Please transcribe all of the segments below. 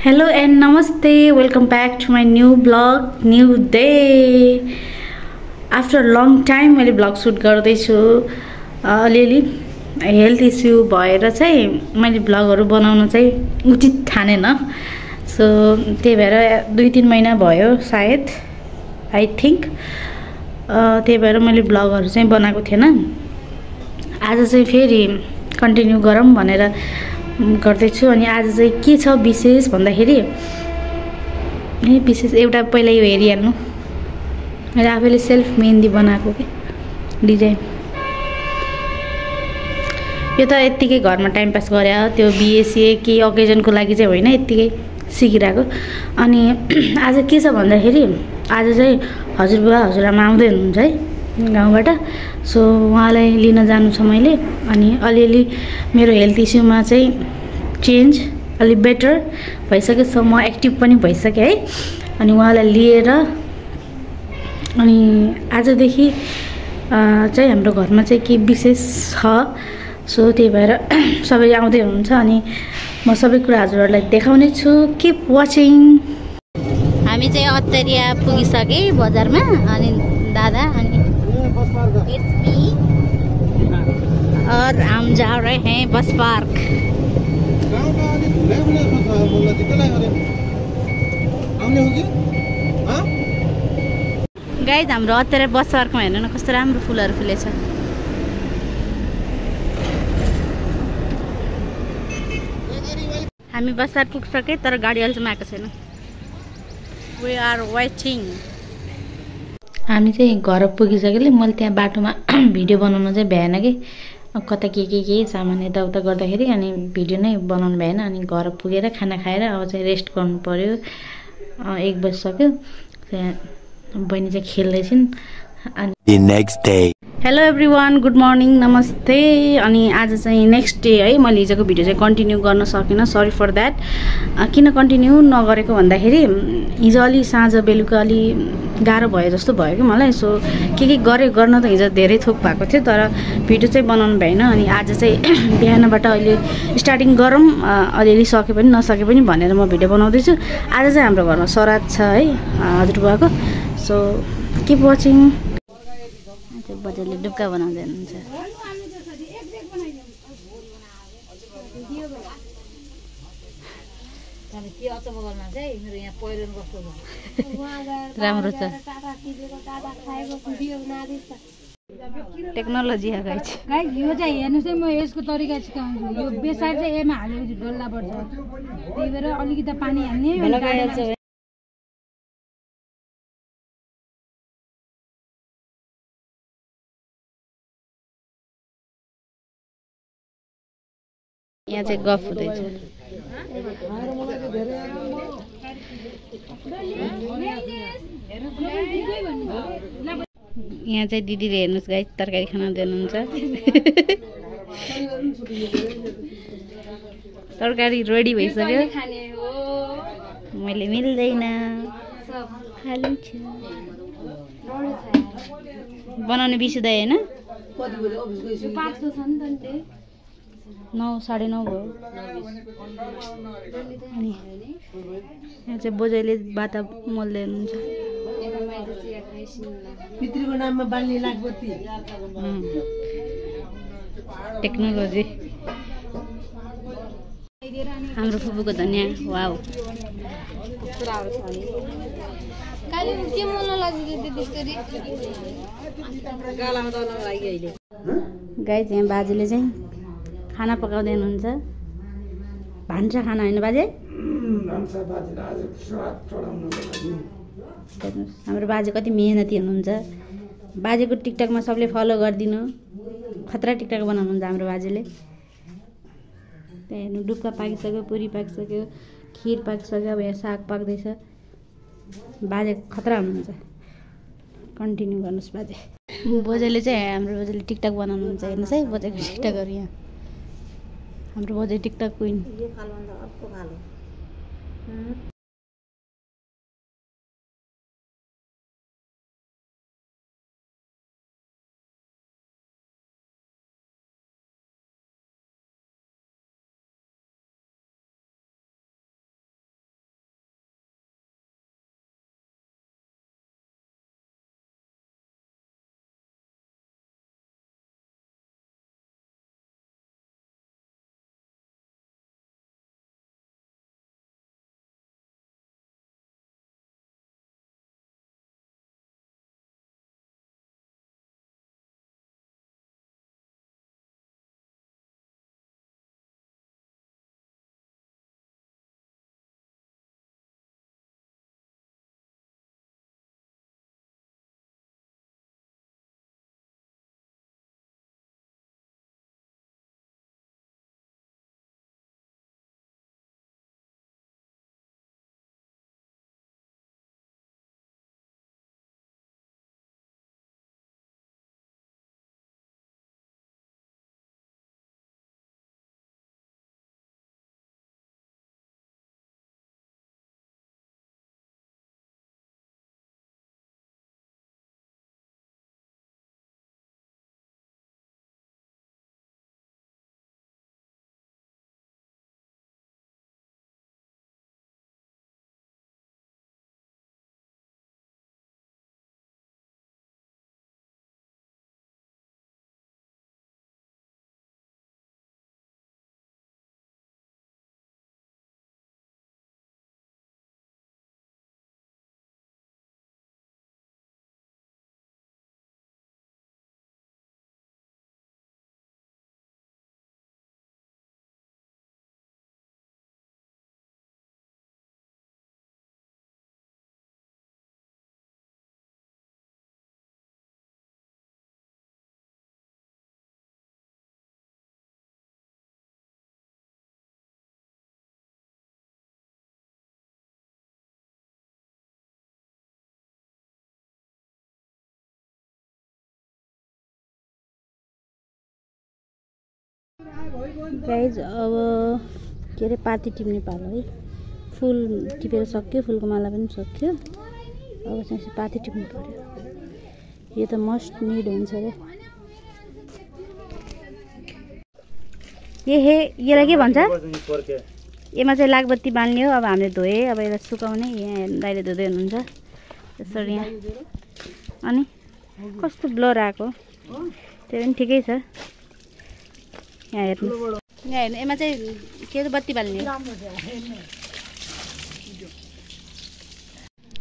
Hello and namaste. Welcome back to my new vlog, new day. After a long time मैले vlog shoot गर्दैछु अलिअलि health issue भएर चाहिँ मैले भ्लगहरु बनाउन चाहिँ उचित ठानेन सो त्यही भएर 2-3 महिना भयो सायद आई थिंक त्यही भएर मैले भ्लगहरु चाहिँ बनाएको थिएन आज चाहिँ फेरि कन्टिन्यु गरौँ भनेर गर्दैछु अनि आज चाहिँ के छ विशेष भन्दाखेरि विशेष एउटा पहिला यो हेरिहाल्नु मैले आफैले सेल्फ मेहन्दी बनाएको के डिजाइन यो त यतिकै घरमा टाइम पास गरे त्यो बीएसए के अकेजनको लागि चाहिँ होइन यतिकै सिकिरहेको अनि आज के छ भन्दाखेरि आज चाहिँ हजुरबुवा हजुरआमा आउँदै हुनुहुन्छ है गाउँबाट सो उहाँलाई लिन जानु छ मैले अनि अलिअलि मेरो हेल्थ इस्युमा चाहिँ चेन्ज अलि बेटर भइसक्यो सो म एक्टिभ पनि भइसके है अनि उहाँलाई लिएर अनि आजदेखि चाहिँ हाम्रो घरमा चाहिँ के विशेष छ सो त्यही भएर सबै आउँदै हुनुहुन्छ अनि म सबै कुरा हजुरहरुलाई देखाउने छु कीप वाचिङ हामी चाहिँ अत्तरिया पुगिसके बजारमा अनि दादा अनि इट्स मी और हम जा रहे हैं बस पार्क गाइज हाम्रो अत्तरिया बस पार्कमा हेर्नु न कस्तो राम्रो फुलहरु फुलेछ हामी बस पार्क पुगिसके तर गाडी अहिलेसम्म आएको छैन वी आर वेटिङ हामी चाहिँ घर पुगिसकेले मैले त्यहाँ बाटोमा भिडियो बनाउन चाहिँ भ्याएन कि कता के सामान यताउता गर्दाखेरि अनि भिडियो नै बनाउनु भएन अनि घर पुगेर खाना खाएर अब चाहिँ रेस्ट गर्नु पर्यो 1 बजिसक्यो त्यहाँ बहिनी चाहिँ खेल्दैछिन् अनि next day hello everyone good morning नमस्ते अनि आज चाहिँ नेक्स्ट डे है मैले हिजोको भिडियो चाहिँ कन्टिन्यू गर्न सकिनँ सरी फर द्याट किन कन्टिन्यू नगरेको भन्दाखेरि हिजो अलि साँझ बेलुका अलि गाह्रो भयो जस्तो भयो कि मलाई सो के गर्न त हिजो धेरै थोक भएको थियो तर भिडियो चाहिँ बनाउनु भएन अनि आज चाहिँ बिहानबाट अहिले स्टार्टिङ गरौँ अलिअलि सके पनि नसके पनि भनेर म भिडियो बनाउँदैछु आज चाहिँ हाम्रो घरमा श्राद्ध छ है हजुरबुवाको सो किप वाचिङ बजारले डुक्का बनाउँदै हुनुहुन्छ राम्रो छ टेक्नोलोजी यो चाहिँ हेर्नुहोस् है म यसको तरिका सिकाउँछु यो बेसार चाहिँ एमा हालेपछि डल्ला पर्छ त्यही भएर अलिकति पानी हाल्ने यहाँ चाहिँ गफ हुँदैछ यहाँ चाहिँ दिदीले हेर्नुहोस् गाइस तरकारी खाना दिनुहुन्छ तरकारी रेडी भइसक्यो मैले मिल्दैन बनाउनु बिर्सिँदै हैन 9 9:30 भयो अनि यहाँ चाहिँ बोजैले बाता मोल्दै हुनुहुन्छ पितृको नाममा बाल्ने लागबत्ती टेक्नोलोजी हाम्रो फुपूको धनिया वाउ के मोल्न लाग्यो त्यसरी गालामा दल्न लाग्यो अहिले गाइस यहाँ बाजेले चाहिँ खाना पकाउँदै हुनुहुन्छ भान्सा खाना हैन बाजे हाम्रो बाजे कति मेहनती हुनुहुन्छ बाजेको टिकटकमा सबले फलो गरिदिनु खतरा टिकटक बनाउनुहुन्छ हाम्रो बाजेले त्यहाँ हेर्नु डुक्का पाकिसक्यो पुरी पाकिसक्यो खिर पाकिसक्यो अब यहाँ साग पाक्दैछ बाजे खतरा हुनुहुन्छ कन्टिन्यू गर्नुहोस् बाजे बोजैले चाहिँ हाम्रो बोजैले टिकटक बनाउनुहुन्छ हेर्नुहोस् है बोजैको टिकटकहरू यहाँ हाम्रो बोजै टिकटक क्विन गाइज अब के अरे पाती टिप्ने पालो है। फुल टिपेर सक्यो, फुलको माला पनि सक्यो। अब चाहिँ पाती टिप्नु पर्यो। यो त मस्ट निड हुन्छ अरे। यसलाई के भन्छ? यसमा चाहिँ लागबत्ती बाल्ने हो। अब हामीले धोए, अब यसलाई सुकाउने। यहाँ दाइले धुँदै हुनुहुन्छ यसरी यहाँ। अनि कस्तो ब्लर आएको, त्यो पनि ठिकै छ। यहाँ हेर्नु, यहाँ हेर्नु, यसमा चाहिँ के बत्ती बाल्ने हो।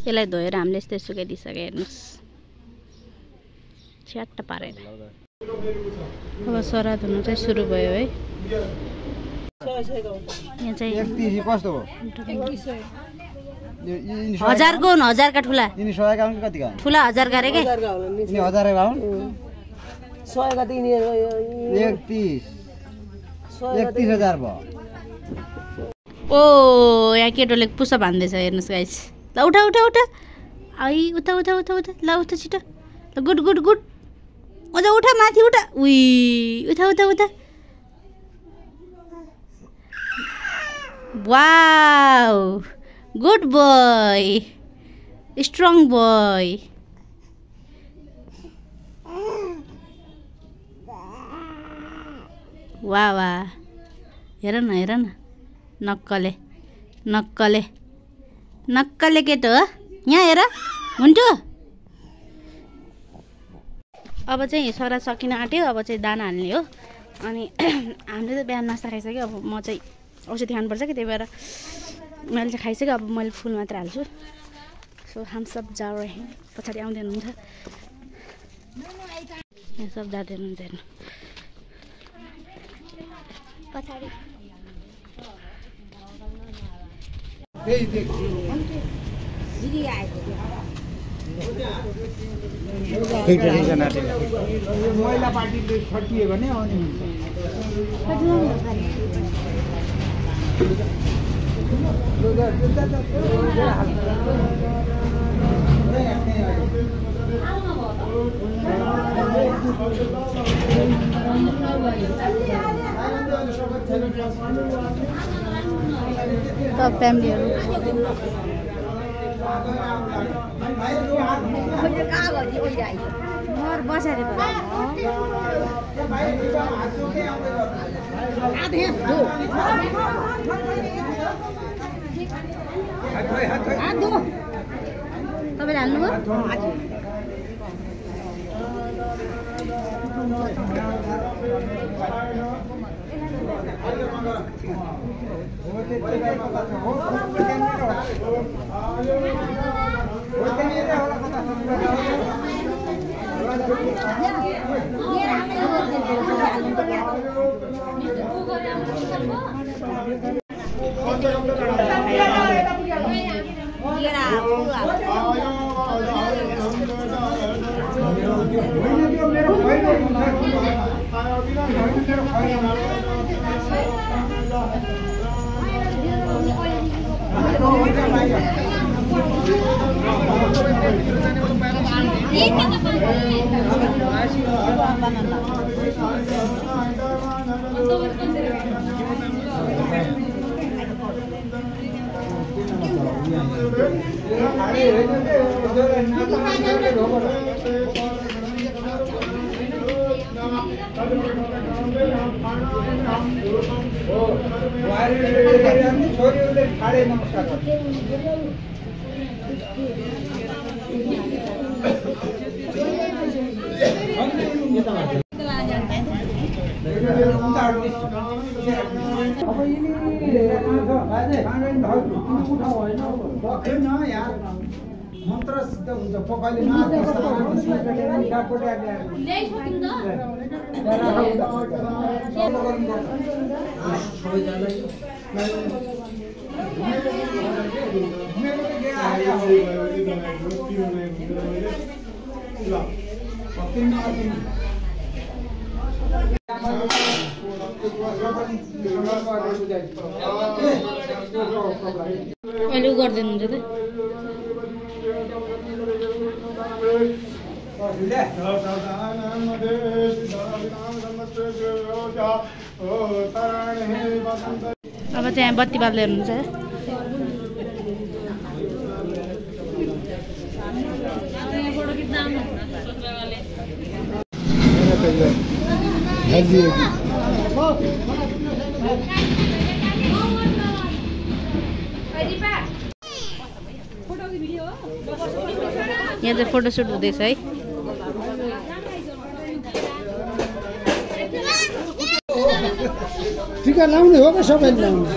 यसलाई धोएर हामीले यस्तै सुकाइदिइसक्यो। हेर्नुहोस् च्याट्ट पारेर। अब सरा धुनु चाहिँ सुरु भयो है। यहाँ चाहिँ 1000 को 1000 का ठुला ठुला 1000 का रे के 31,000 भयो। ओ यहाँ केटोले पुसा बान्दैछ हेर्नुहोस् गाइस। ल उठा उठा उठा आई उता उता उता उता ल उता छिटो। ल गुड गुड गुड अझ उठा माथि उठा। उही उता उता उता। Wow good boy strong boy. वाह वाह हेर न नक्कले नक्कले नक्कले केटो हो। यहाँ हेर हुन्थ्यो। अब चाहिँ सरा सकिन आँट्यो। अब चाहिँ दाना हाल्ने हो। अनि हामीले त बिहान नास्ता खाइसक्यो। अब म चाहिँ औषधि खानुपर्छ कि, त्यही भएर मैले चाहिँ खाइसक्यो। अब मैले फुल मात्र हाल्छु। सो हम सब जा रहे हैं। पछाडि आउँदै हुनुहुन्छ, यहाँ सब जाँदै हुनुहुन्छ हेर्नु पछाडि। महिला पार्टीले छटियो भने आउने सब फ्यामिलीहरू बसेर तपाईँले हाल्नुभयो। मन्त्र सिद्ध हुन्छ पकाइले अहिले गर्दिनुहुन्छ त अब चाहिँ बत्ती बाल्दै हुनुहुन्छ यहाँ चाहिँ फोटोसुट हुँदैछ है टिका लाउने हो कि सबैले लाउने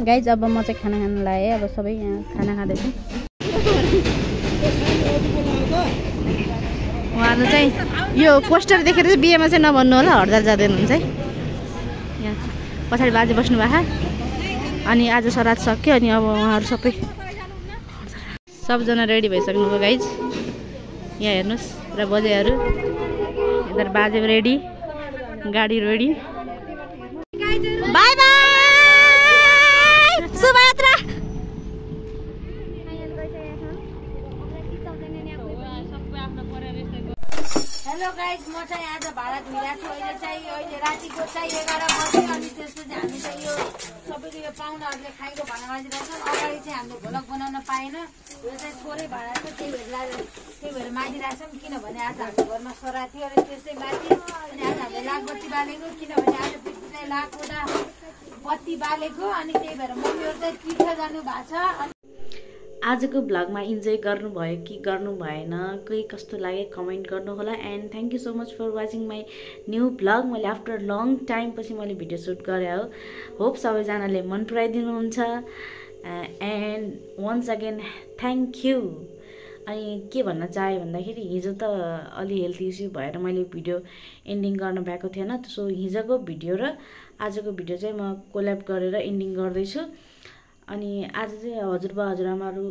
गाइज अब म चाहिँ खाना खान लाएँ अब सबै यहाँ खाना खाँदैछ उहाँहरू चाहिँ यो पोस्टर देखेर चाहिँ बिहेमा चाहिँ नभन्नु होला हडताल जाँदैन हुन्छ है यहाँ पछाडि बाजे बस्नु भएको अनि आज सराद सक्यो अनि अब उहाँहरू सबै सबजना रेडी भइसक्नुभयो गाइज यहाँ हेर्नुहोस् र बजेहरू इधर बाजे रेडी गाडी रेडी बाई बाई शुभयात्रा हेलो गाइज म चाहिँ आज भाडा धुइरहेको छु अहिले रातिको चाहिँ 11 बजे अनि त्यसपछि हामी चाहिँ यो सबैको यो पाहुनाहरूले खाएको भाडा माजिरहेछन् अगाडि चाहिँ हामीले भ्लग बनाउन पाएन यो चाहिँ थोरै भाडा छ त्यही भएर मागिरहेछौँ किनभने आज हाम्रो घरमा सरा थियो र त्यसै माथि अनि आज हामीले लाखबत्ती बालेको किनभने आज पितृ चाहिँ लाखवटा बत्ती बालेको अनि त्यही भएर मम्मीहरू चाहिँ तीर्थ जानु भएको छ। आजको भ्लगमा इन्जोय गर्नुभयो कि गर्नु भएन कोही कस्तो लाग्यो कमेन्ट गर्नुहोला and thank you so much for watching my new vlog मैले आफ्टर लङ टाइम पछि मैले भिडियो सुट गरेँ हो होप सबैजनाले मन पराइदिनुहुन्छ and once again thank you. अनि के भन्न चाहे भन्दाखेरि हिजो त अलि हेल्थ इस्यु भएर मैले भिडियो एन्डिङ गर्न भएको थिएन सो हिजोको भिडियो र आजको भिडियो चाहिँ म कोल्याब गरेर एन्डिङ गर्दैछु। अनि आज चाहिँ हजुरबा हजुरआमाहरू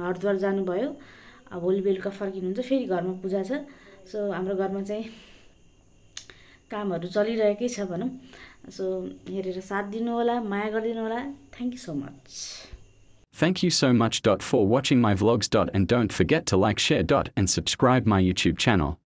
हरिद्वार जानुभयो भोलि बेलुका फर्किनुहुन्छ फेरि घरमा पूजा छ सो हाम्रो घरमा चाहिँ कामहरू चलिरहेकै छ भनौँ सो हेरेर साथ दिनु होला माया गरिदिनु होला thank you so much. Thank you so much for watching my vlogs and don't forget to like share and subscribe my YouTube channel.